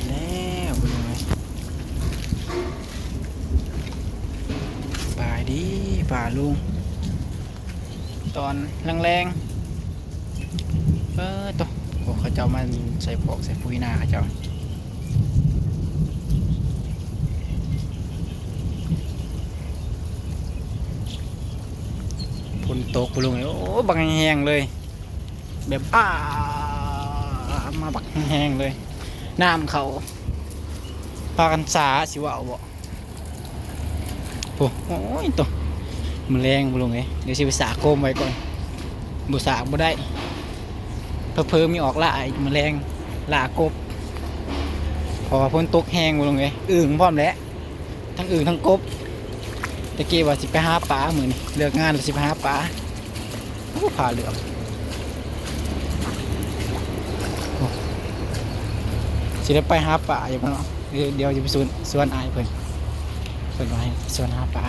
ແລ້ວພີ່ນ້ອງເອີຍ ສະບາຍດີປ້າລຸງ ຕອນແລງໆ ເອີ ໂຕ ໂອ້ ເຂົາເຈົ້າມາໃສ່ພອກໃສ່ປຸຍນາເຂົາເຈົ້າ ຝົນຕົກພຸ້ນລຸງເອີຍ ໂອ້ ບັກແຮງໆ ເລີຍ ແບບ ອ້າ ມາບັກແຮງໆ ເລີຍ ນ້ຳເຂົ້າ ພາກັນສາ ຊິເວົ້າບໍ່? ໂອ້ ໂອ້ຍ ໂຕ ມື້ແລງພຸ້ນລຸງເອີຍ ດຽວຊິໄປສາໂຄມໄວ້ກ່ອນ ບໍ່ສາບໍ່ໄດ້ ເຜີໆ ມີອອກລ່າອີກມື້ແລງ ລ່າກົບ ເພາະວ່າຝົນຕົກແຮງພຸ້ນລຸງເອີຍ ອຶ່ງພ້ອມແຫຼະ ທັງອຶ່ງທັງກົບ ຕະກີ້ວ່າຊິໄປຫາປາ ມື້ນີ້ເລີກງານແລ້ວຊິໄປຫາປາ ໂອ້ ຜ້າເຫຼືອງ ໂອ້ ຊິໄດ້ໄປຫາປາຢູ່ບໍ່ເນາະ ດຽວ ດຽວຈະໄປຊວນ ຊວນອ້າຍເພິ່ນ ເພິ່ນວ່າໃຫ້ຊວນຫາປາ.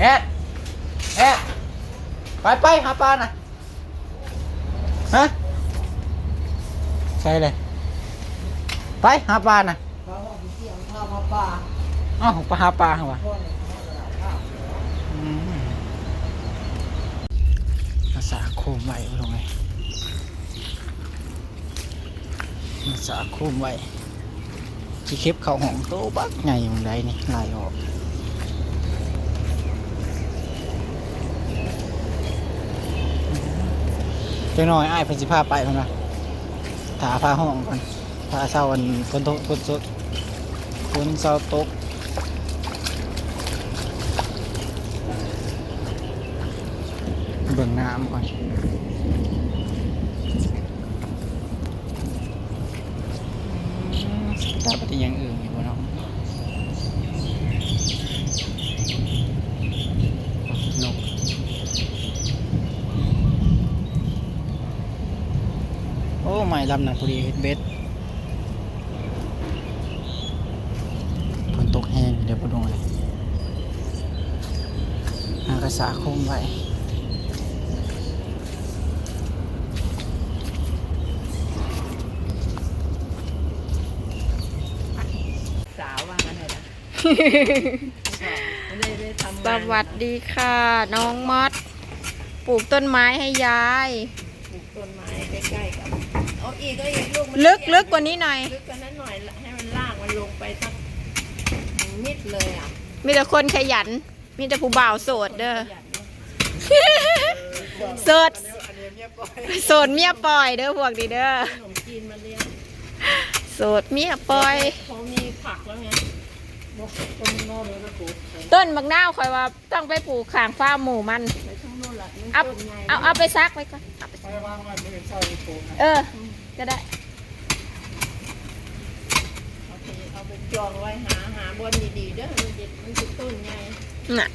ແອດ ແອດ ໄປ ໄປ ຫາປານະ. ຮະ ໃສເລີຍ ໄປຫາປານະ ເອົາ ໄປຫາປາຫັ້ນຫວາ ອືມ ມາສາໂຄມໄວ້ ພີ່ນ້ອງເອີຍ ມາສາໂຄມໄວ້. ຊິເກັບເຂົ້າຫ້ອງໂຕບັກໃຫຍ່ໝ່ອງໃດນີ້ ຫຼາຍຮອບ ຈັກໜ້ອຍອ້າຍເພິ່ນຊິພາໄປພຸ້ນນະ ຖ້າພາຫ້ອງກ່ອນ ຖ້າເຊົາ ອັນ ຝົນຕົກ ຝົນຕົກ ຝົນເຊົາຕົກ ເບິ່ງນ້ຳກ່ອນ. ອືມ ຕາປະຕິຍັງອຶ່ງຢູ່ບໍ່ເນາະ ນົກ ໂອ້ ໄມ້ລຳນັ້ນພໍດີເຮັດເບັດ ຝົນຕົກແຮງເດີ ບໍ່ລົງເລີຍ ຫາກະສາຄົມໄວ້. ສາວວ່າຊັ້ນເດລະ ໄດ້ ໄດ້ທຳງານ ສະຫວັດດີຄ່ະ ນ້ອງມອດ ປູກຕົ້ນໄມ້ໃຫ້ຍາຍ ປູກຕົ້ນໄມ້ໃກ້ໆກັນ ເອົາອີກ ເອົາອີກລູກ ມັນ ເລິກ ເລິກກວ່ານີ້ໜ້ອຍ ເລິກກວ່ານັ້ນໜ້ອຍ ໃຫ້ມັນລາກມັນລົງໄປສັກມິດເລີຍອະ ມີແຕ່ຄົນຂະຫຍັນ. ມີແຕ່ຜູ້ບ່າວໂສດເດີ ໂສດ ໂສດເມຍປ່ອຍເດີພວກນີ້ເດີ ໂສດເມຍປ່ອຍ ເຂົາມີຜັກແລ້ວໄງ ຕົ້ນບັກນາວຂ້ອຍວ່າຕ້ອງໄປປູກຂ້າງຟາມໝູ່ມັນ ເອົາ ເອົາ ເອົາໄປສັກໄວ້ກ່ອນ ເອົາໄປ ເອີ ກະໄດ້ ເອົາໄປ ເອົາໄປຈອງໄວ້ ຫາ ຫາບ່ອນດີໆເດີ ມັນຊິ ມັນຊິຕົ້ນໃຫຍ່ ນະ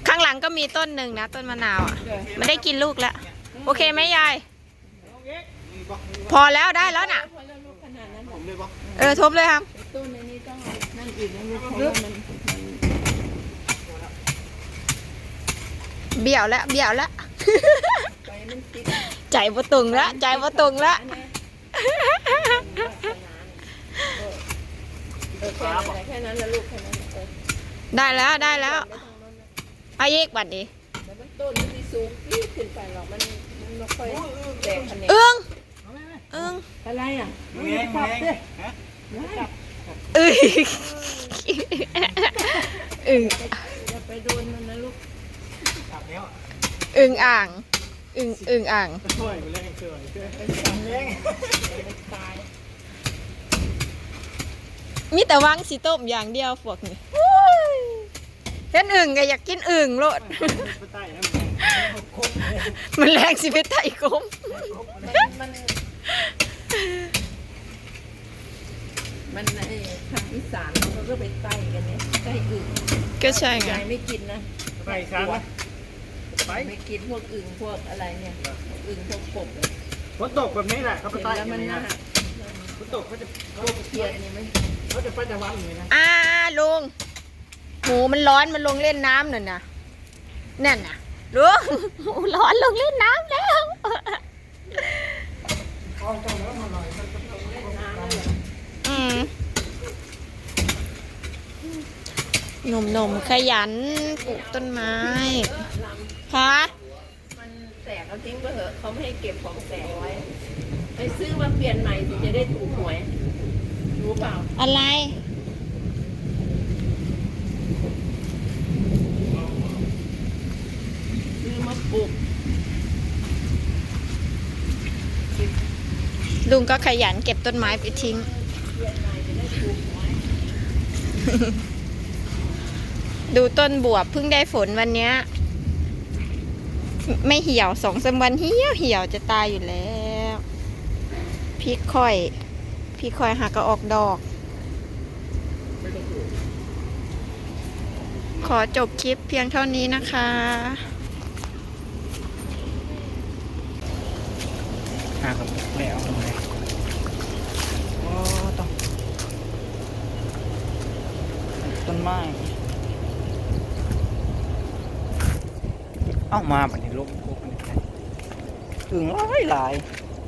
ຂ້າງຫຼັງກໍມີຕົ້ນໜຶ່ງນະ ຕົ້ນມະນາວອະ ມັນໄດ້ກິນລູກແລ້ວ ໂອເຄໄໝຍາຍ ພໍແລ້ວ ໄດ້ແລ້ວນະ ພໍແລ້ວລູກ ຂະໜາດນັ້ນ ເອີ ທົບເລີຍຫຳ ຕົ້ນອັນນີ້ຕ້ອງນັ້ນອີກນະລູກ ເພາະວ່າມັນ ມັນ ບ້ຽວແລ້ວ ບ້ຽວແລ້ວ ໃຈບໍ່ຕົງແລ້ວ ໃຈບໍ່ຕົງແລ້ວ ເອີ ແຄ່ນັ້ນແຫຼະ ແຄ່ນັ້ນລະລູກ ແຄ່ນັ້ນ ເອີ ໄດ້ແລ້ວ ໄດ້ແລ້ວ ເອົາອີກບັດນີ້ ແລ້ວມັນຕົ້ນມັນຊິສູງປີດຂຶ້ນໄປ ແລ້ວມັນ ມັນບໍ່ຄ່ອຍແຕກຂະແໜງ ອຶ່ງ ອຶ່ງ ອະໄລອະ ແມງ ແມງ ຮະ ອຶ່ງ ອຶ່ງ ຢ່າໄປ ຢ່າໄປໂດນມັນນະລູກ ຈັບແລ້ວ ອຶ່ງອ່າງ ອຶ່ງ ອຶ່ງອ່າງ ໂອ້ຍ ແມງ ແມງ ມີແຕ່ຫວັງຊິຕົ້ມຢ່າງດຽວພວກນີ້ ເຫັນອຶ່ງກໍຢາກກິນອຶ່ງໂລດ ມັນແລງຊິໄປໄຕ່ກົບ ມັນ ມັນ ມັນ ສານ ເຂົາກໍໄປໄຕ່ກັນເດ້ ໄຕ່ອຶ່ງ ກໍໃຊ່ໄງ ຍາຍໄມ່ກິນນະ ໄປສານນະ ໄປ ໄມ່ກິນພວກອຶ່ງພວກອະໄລເນຍ ອຶ່ງພວກກົບ. ຝົນຕົກແບບນີ້ແຫຼະ ເຂົາໄປໄຕ່ກັນນີ້ນະ ຝົນຕົກເຂົາຈະ ກົບຂຽດນີ້ມັນ ເຂົາຈະໄປແຕ່ວັນນີ້ນະ. ອ່າ ລຸງ ໝູມັນຮ້ອນ ມັນລົງຫຼິ້ນນ້ຳນັ້ນນະ ນັ້ນນະ ລຸງ ໝູຮ້ອນລົງຫຼິ້ນນ້ຳແລ້ວ. ອືມ ໜຸ່ມໆຂະຫຍັນປູກຕົ້ນໄມ້. ຮະ? ມັນແຕກ ເອົາຖິ້ມໄປເຖາະ ເຂົາບໍ່ໃຫ້ເກັບຂອງແຕກໄວ້ ໄປຊື້ມາປ່ຽນໃໝ່ ຊິຈະໄດ້ຖືກຫວຍ ຮູ້ເປົ່າ? ອະໄລ? ຊື້ມາປູກ. ລຸງກໍຂະຫຍັນເກັບຕົ້ນໄມ້ໄປຖິ້ມ. ดูต้นบวบ เพิ่งได้ฝนวันเนี้ย ไม่เหี่ยว สองสามวันเหี่ยวๆ จะตายอยู่แล้ว พริกข้อย พริกข้อยหากะออกดอก. ขอจบคลิปเพียงเท่านี้นะคะ หากะแล้ว โอ้ ต้อง ต้นไม้ เอ้า มาบัดนี้ ลงกกนี่ อึ่งหลายหลาย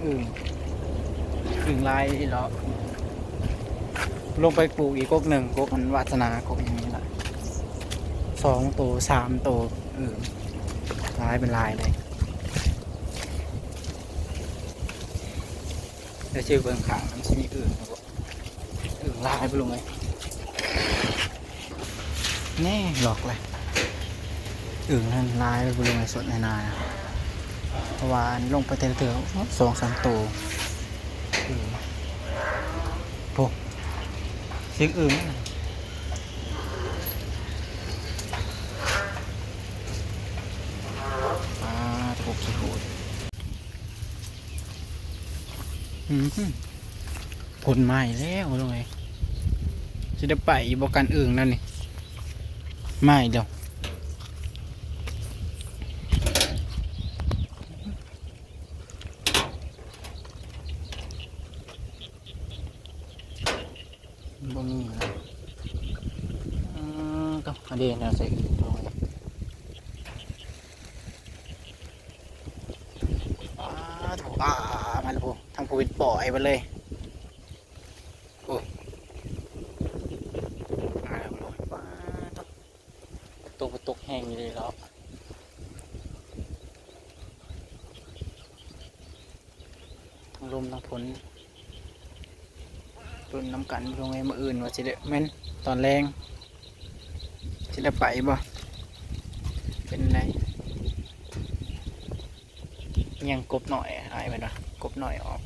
อึ่ง อึ่งหลายอีหลี ลงไปปลูกอีกกกหนึ่ง กกอันวาสนา กกอย่างนี้ละ สองโต สามโต อึ่งหลายเป็นหลายเลย แล้วชื่อเบิ่งข้างมันสิมีอึ่งบ่ อึ่งหลายบ่ลุงเอ้ย แน่ หลอกเลย อึ่งนั่นหลายบ่ลุงเอ้ย สดในนานะ เพราะว่าลงไปแต่ละเทื่อ สองสามโต อึ่ง โพ เสียงอึ่ง ปาด โพ ขี้หูด อืม ฝนมาอีกแล้วลุงเอ้ย สิได้ไปอยู่บ่กันอึ่งนั่นนี่ มาอีกแล้ว บ่มีนะ อืม ก็อันนี้แนวใส่อึ่งลุงเอ้ย ปาด โถ อ่า มาแล้วพุ้น ทางพุ้นเป็นป่อไอ้เบิดเลย โอ้ มาแล้วพุ้น ปาด ตก ตกแฮงอีหลีเนาะ ทั้งลมทั้งฝน ลุ้นนำกันพี่น้องเอ้ย มื้ออื่นว่าสิได้ แม่นตอนแลงสิได้ไปบ่ เป็นได ยังกบน้อย อ้ายเพิ่นว่ากบน้อยออก